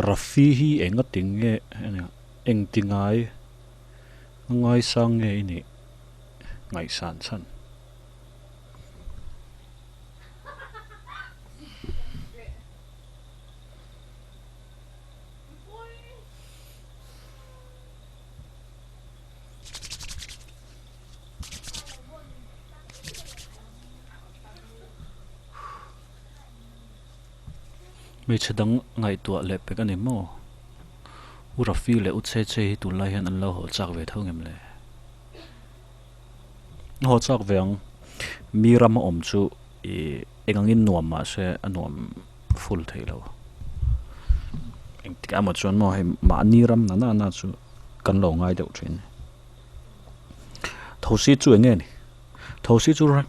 Rafi hi enga ti nge engti ngai a ngaisang nge i nih ngaihsan chhan? Hmeichhe dang ngaihtuah leh pek a ni maw? U Rafi leh U Che Che hi tunlai hian an lo haw chak ve tho ngem le? A haw chak ve ang. Mi rama awm chu ih eng angin nuam mah se a nuam full thei lo. Engtikah emaw chuan maw hei mahni ram na na na chu kan lo ngai deuh thin. Thosi chu eng nge ni? Thosi chu rang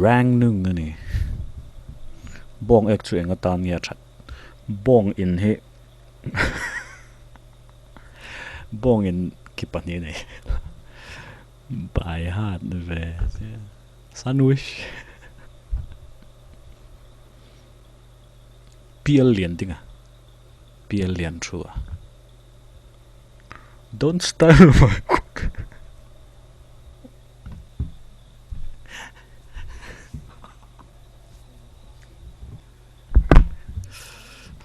rang nung a ni. Bawng ek chu eng atan nge a that? Bawng in hi bawng in ki pahnih a nei. By heart ve sandwich Pial lian ding a pial lian thu a. Don't style my cook.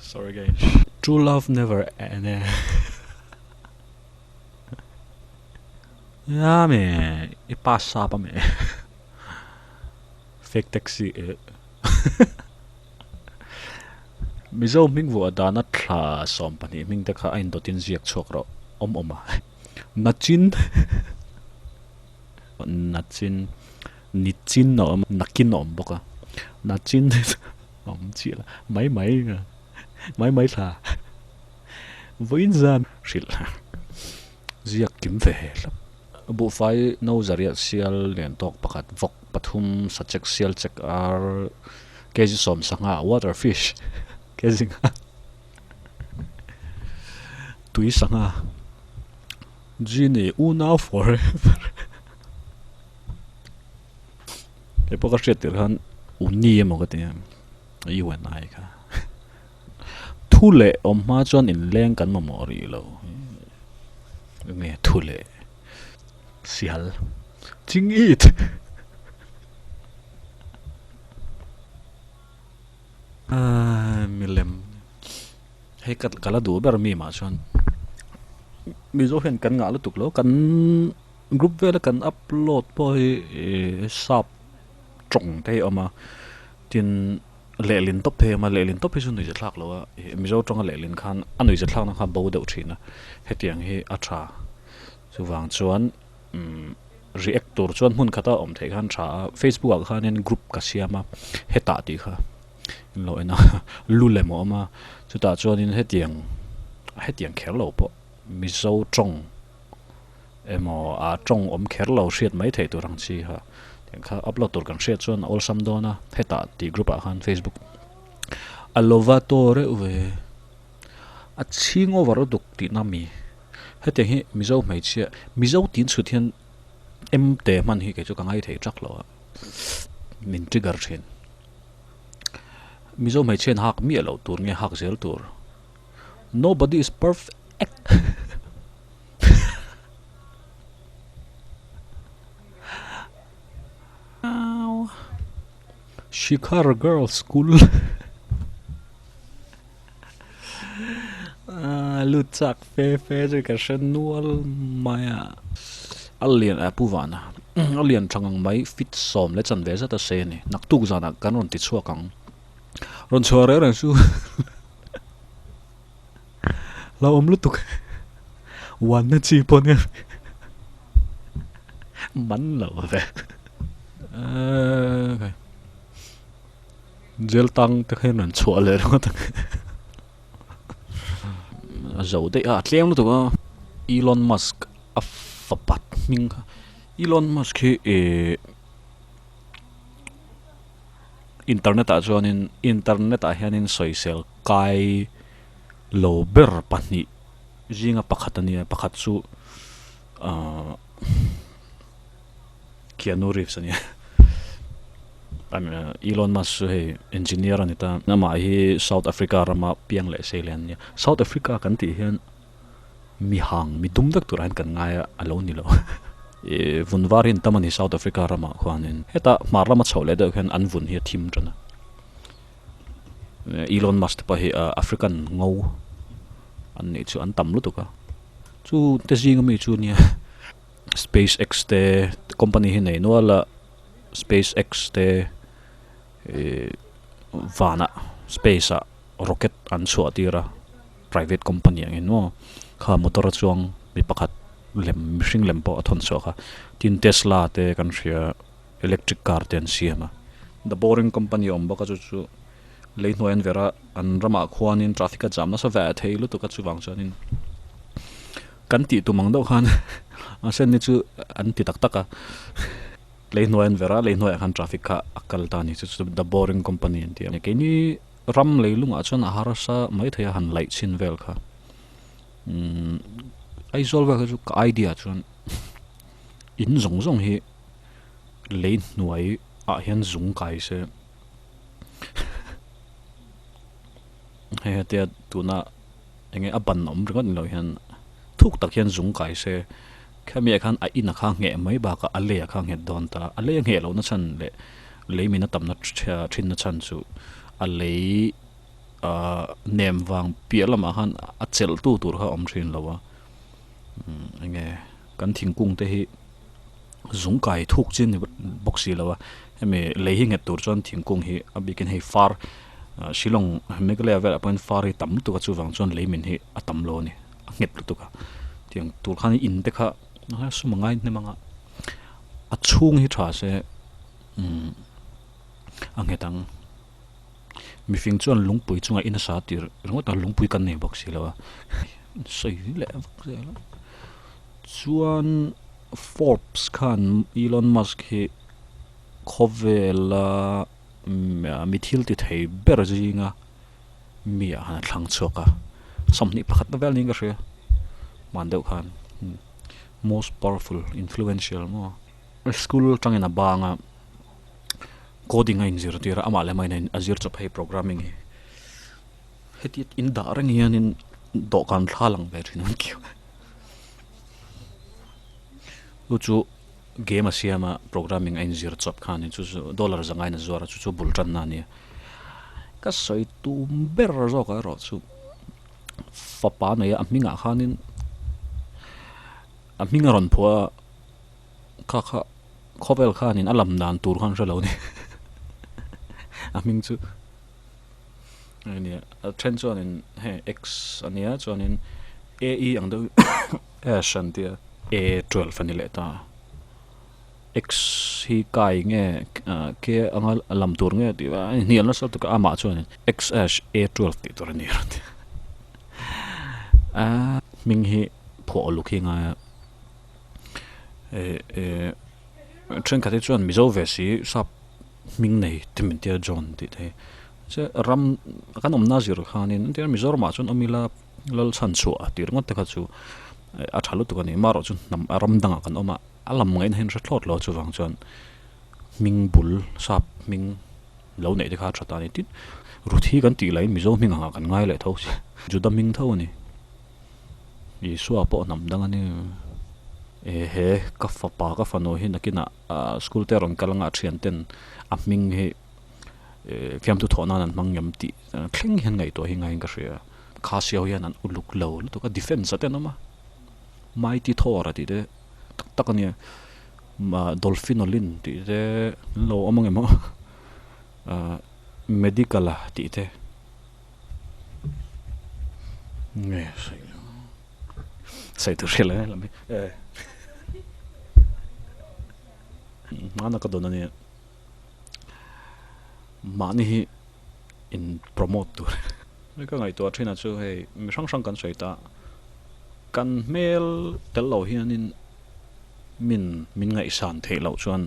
Sorry guys. True love never end. Ya me i pass sa pa me. Fake taxi e. Mizo hming vuah dana thla 12 hming te kha a indawtin ziak chhuak rawh awm awm a. Nachin Nachin Nichin a awm a nakin a awm bawk a. Nachin a awm chiah la mai mai mai mai thla vawiin zan hrilh ziak kim ve hlap. Buhfai no zariah sial lian tawk pakhat vawk pathum sachek sial chek ar kg sawm sangha water fish kg nga tui sangha genie unau forever kei pawh ka hriat tirh khan uni emaw ka ti a u and I kha thu leh awm hma chuan inleng kan mamawh rih lo enge thu leh sihal ching it milem hei ka ka la duh ber mi mah chuan mizo hian kan ngah lutuk lo kan group vela kan upload pawh hi ih sap tawng te hi a awm a tin Lehlin tawp thei awm a, lehlin tawp hi chu nuihza thlak lo a, Mizo tawnga lehlin khan a nuihza thlakna kha bo deuh thin a, hetiang hi a tha. Chuvang chuan umm react tur chuan hmun khata awm theih khan tha a, Facebook ah khanin group ka siam a, hetah tih kha in lo en a, lu lem a awm a, chutah chuanin hetiang hetiang kher lo pawh Mizo tawng emaw a tawng awm kher lo hriat mai theih tur ang chi kha tiang kha upload tur kan hriat chuan a awlsam dawn a hetah tih group ah khan facebook a lova to reuh ve a chhing over lutuk tihna mi hetiang hi mizo hmeichhia mizo tin chhut hian em te hman hi kei chu ka ngai thei trak lo a min trigger thin mizo hmeichhia in hak miah loh tur nge hak zel tur nobody is perfect. Shikhar Girls School lut chak fe fe chu ka hre nual mai a a lian a pu vana a lian tha ngang mai fit sawm leh chanve zat a sei a ni naktuk zanah kan rawn ti chhuak ang rawn chhuah reng reng chu. Lo awm lutuk uanna chi pawh nia man lo ve jail tang te khan rawn chhuah leh ringawt ang a zo daih a a tlem lutuk a Elon Musk a fapa hming kha Elon Musk hi ihh internet ah chuanin internet ah hianin sawisel kai lo ber pahnih zinga pakhat a nia pakhat chu ahh Keanu Reeves a nia. Elon Musk chu hei engineer a ni ta. Amah hi South Africa rama piang leh sei leh an nia. South Africa kan tih hian mi hang, mi dum vek turah hian kan ngai a, a lo ni lo. Ih vun var hi an tam a ni South Africa ramah khuanin. Heta hmar lama chhoh leh deuh hian an vun hi a thim tan a. Elon Musk te pawh hi African ngo an nih chu an tam lutuk a. Chu te zinga mi chu nia Space X te company hi nei nual a Space X te ih vanah space ah rocket an chhuah tir a private company ang in maw kha motor a chuang mi pakhat lem mihring lem pawh a thawn chhuak a tin Tesla te kan hria electric car te an siam a The Boring Company a awm bawk a chu chu lei hnuai an ver a an ramah khuanin traffic a jam nasa ve thei lutuk a chuvang chuanin kan tih tum ang deuh khan a sen ni chu an ti tak tak a lei hnuai an ver a lei hnuaiah khan traffic kha a kal ta a ni chu chu The Boring Company an ti a keini ram lei lungah chuan a harsa mai thei a han laih chhin vel kha umm Aizawl vel kha chu ka idea chuan in zawng zawng hi lei hnuai ah hian zung kai se hei hetia tuna enge a ban awm ringawt ni lo hian thuk tak hian zung kai se khami ah khan a in a kha ngheh mai bakah a lei a kha nghet dawn ta a lei a ngheh lohna chhan leh lei min a tamna thin na chhan chu a lei ahh nem vang piah lamah khan a chelh tu tur kha a awm thin lo a umm enge kan thingkung te hi. Zung kai thuk chi a ni bawk si lo a hemi lei hi nghet tur chuan thingkung hi a bikin hei far Shillong Meghalaya velah pawhin far hi tam lutuk a chuvang chuan lei min hi a tam lo a ni a nghet lutuk a tiang tur khan in te kha sum a ngai hnem ang a a chhung hi tha se umm a nghet ang mifing chuan lungpui chungah in a sa tir ringawt a lungpui kan nei bawk si lo a sawi leh vak zel a. Chuan Forbes khan Elon Musk hi khawvela mi thil ti thei ber zinga mi ah khan a thlang chhuak a, 21 na vel niin ka hria hman deuh khan most powerful influential maw school atangin a bang a coding a inzirtir a amah leh amah in a zir chawp hei programming hi. Heti in dah reng hianin dawhkan thla lang ve thin an kiu chu chu game a siam a programming a inzir chawp khanin chu chu dollar za ngain a zuar a chu chu bul tanna a nia ka sawi tum ber zawk ah erawh chu fapa nei a a hmingah khanin a hming a rawn phuah a kha kha khawvel khanin a lam dan tur khan hre lo a ni a hming chu. Nia a then chuanin hei x a nia chuanin a e ang deuh ash an tia a twelve a ni leh ta x hi kai nge ah k anga lam tur nge tih a hnial nasa lutuk a amah chuanin x ash a twelve tih tur a ni a rawn ti a hming hi phuah uluk hi a ngai a eh eh thenkhat hi chuan mizo ve si sap. Hming nei te min tia John tih te hi che ram kan awmna zir khanin entir Mizoramah chuan awm ila lal chhan chhuah tih ringawt te kha chu a tha lutuk a ni amaherawh chu hnam ram dangah kan awm a a lam ngaihna hian hre thlawt lo a chuvang chuan hming bul sap hming lo neih te kha a tha ta a ni tin Ruthi kan tih laiin Mizo hming angah kan ngai leh tho si Juda hming tho a ni Isua pawh hnam dang a ni e he ka fapa ka fanu hi nakinah. Ahh school te a rawn kal anga a thian ten a hming hi eh fiamthu thawh nan an hmang ngem tih thleng hian ngaihtuah hi ngaiin ka hria. Khasi ho hian an uluk lo lutuk a defence a te an awm a mighty Thor a tih te tak tak a nia dolphinolin tih te an lo awm ang em aw ahh medical a tih te nge sawi tur hriat lo em eh. Hmana ka dawn ania mahni hi in promote tur ka ngaihtuah thin a chu hei mi hrang hrang kan sawi ta kan hmel tel lo hianin min min ngaihsan theih loh chuan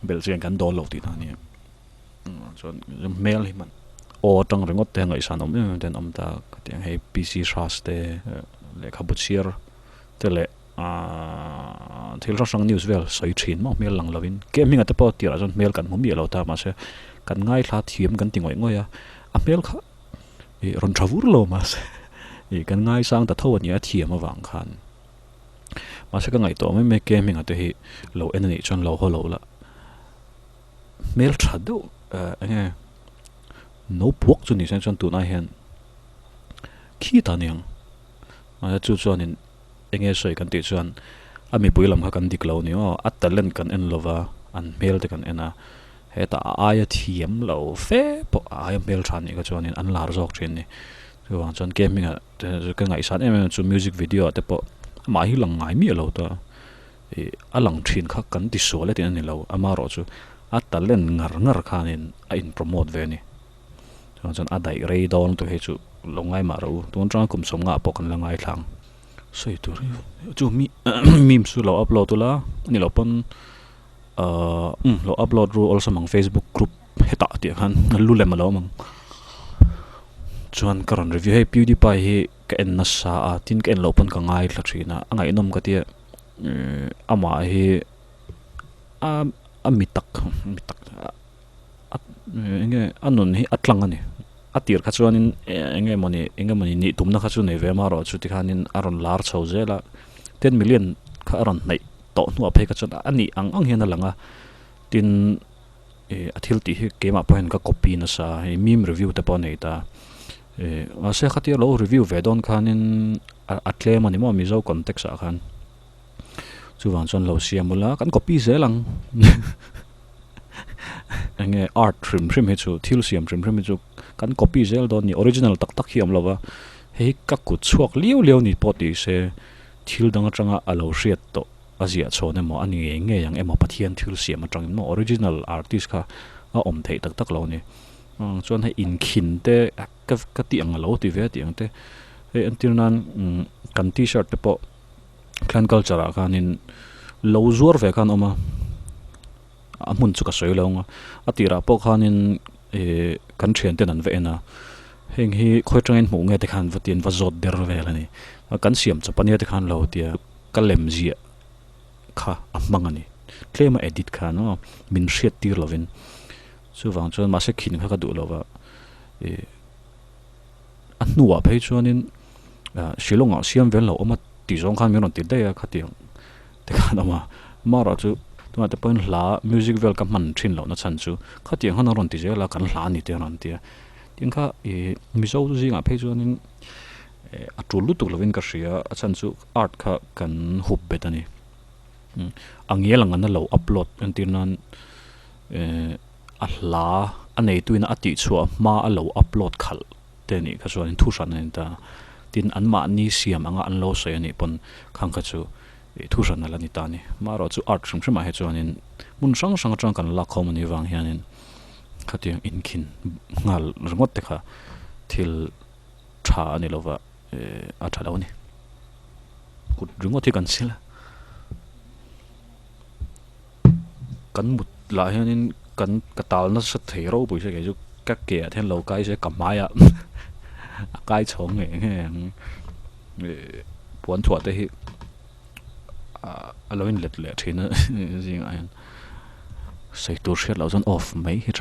belhchian kan dawl lo tih na ania chuan hmel hi hman aw atang ringawt te ngaihsan awm em em te an awm ta ka ti ang hei P C Hras te lehkhabu chhiar te leh. Ahh. Thil hrang hrang news vel sawi thin maw hmel lang lovin ke hmingah te pawh tirah chuan hmel kan hmu miah lo ta mahse kan ngaithla thiam kan ti ngawih ngawih a a hmel kha ih rawn tha vur lo mahse ih kan ngaisang ta tho a nia thiam avang khan mahse ka ngaihtuah mai mai ke hmingah te hi lo en anih chuan lo haw lo la hmel tha deuh eh eng nge no puak chu ni se chuan tunah hian khi ta aniang mahse chu chuanin. Enge sawi kan tih chuan a mipui lam kha kan dik lo ni aw, a talent kan en lova an hmel te kan en a, hetah a aia thiam lo fe pawh a aia hmel tha nih kha chuanin an lar zawk thin a ni. Chuvang chuan ke hmingah te ka ngaihsan em em chu music video ah te pawh amah hi lang ngai miah lo ta ih a lang thin kha kan ti sual e tih a ni lo, amaherawhchu a talent ngar ngar khanin a in promote ve a ni. Chuan chuan a daih rei dawn lutuk hei chu lo ngai mah rawh u tun atanga kum sawm ngah pawh kan la ngai thlang sawi tur hi chu mi memes chu lo upload ula a ni loh pawn ahh um lo upload ru awlsam ang facebook group hetah tih khan lu lem a lo awm ang chuan ka rawn review hei pewdiepie hi ka en nasa a tin ka en loh pawn ka ngaithla thin a a ngaihnawm ka tia ihh amah hi a a mi tak mi tak. A eng nge a nun hi a tlang a ni a tir kha chuanin eng nge mawni eng nge mawni nih tumna kha chu nei ve amaherawh chu tikhanin a rawn lar chho zel a ten million kha a rawn hnaih tawh hnuah phei kha chuan a nih ang ang hian a lang a tin ih a thil tih hi keimah pawh hian ka copy nasa hei meme review te pawh a nei ta ih mahse khatia lo review ve dawn khanin a tlem a ni maw mizo context ah khan chuvang chuan lo siam ula kan copy zel ang. Enge art hrim hrim hi chu thil siam hrim hrim hi chu kan copy zel dawn a ni original tak tak hi a awm lo va hei hi ka kut chhuak liau liau ni pawh tih se thil dang atanga a lo hriat tawh a ziah chhawn emaw a ni ngei ngei ang emaw Pathian thil siam atangin maw original artist kha a awm theih tak tak lo a ni chuan hei inkhin te ka ka tih ang a lo ti ve a tih ang te hei entir nan kan t-shirt te pawh clan culture ah khanin lo zuar ve khan a awm a. A hmun chu ka sawi lo ang a, a tirah pawh khanin ih kan thian ten an va en a, heng hi khawi atangin hmuh nge te khan va tiin va zawt der vel a ni. Kan siam chawp ania te khan lo tia ka lem ziah kha a hmang a ni. Tlem a edit khan aw min hriat tir lovin chuvang chuan mahse khin kha ka duh lo va ih a hnuah phei chuanin Shillong ah siam vel lo awm a tih zawng khan min rawn ti daih a khatiang. Tikhan awm a, amaherawh chu tunah te pawhin hla music vel ka hman thin lohna chhan chu khatiang khan an rawn ti zel a, kan hla a ni te an rawn ti a. Tin kha ih Mizo zingah phei chuanin eh a tul lutuk lovin ka hria a chhan chu art kha kan hup bet a ni. A ngial ang an lo upload entir nan eh a hla a neituin a tihchhuah hma a lo upload khalh. te nih kha chuanin thu hran a ni ta. Tin, anmahni siam anga an lo sawi a nih pawn khang kha chu ih thu hran a la ni ta a ni. Amaherawh chu art hrim hrimah hi chuanin hmun hrang hrang atang kan lak khawm a nih vang hianin khatiang inkhin nghal ringawt te kha thil tha a ni lova ih a tha lo a ni. Kut ringawt hi kan sil a. Kan mut lah hianin kan ka tal nasa thei ropui se kei chu ka ke ah te hian lo kai se ka hmaiah a kai chhawng ngei ngei ang ih puan thuah te hi ah a lo in let leh thin a zingah hian sawi tur hriat loh chuan off mai hi tha.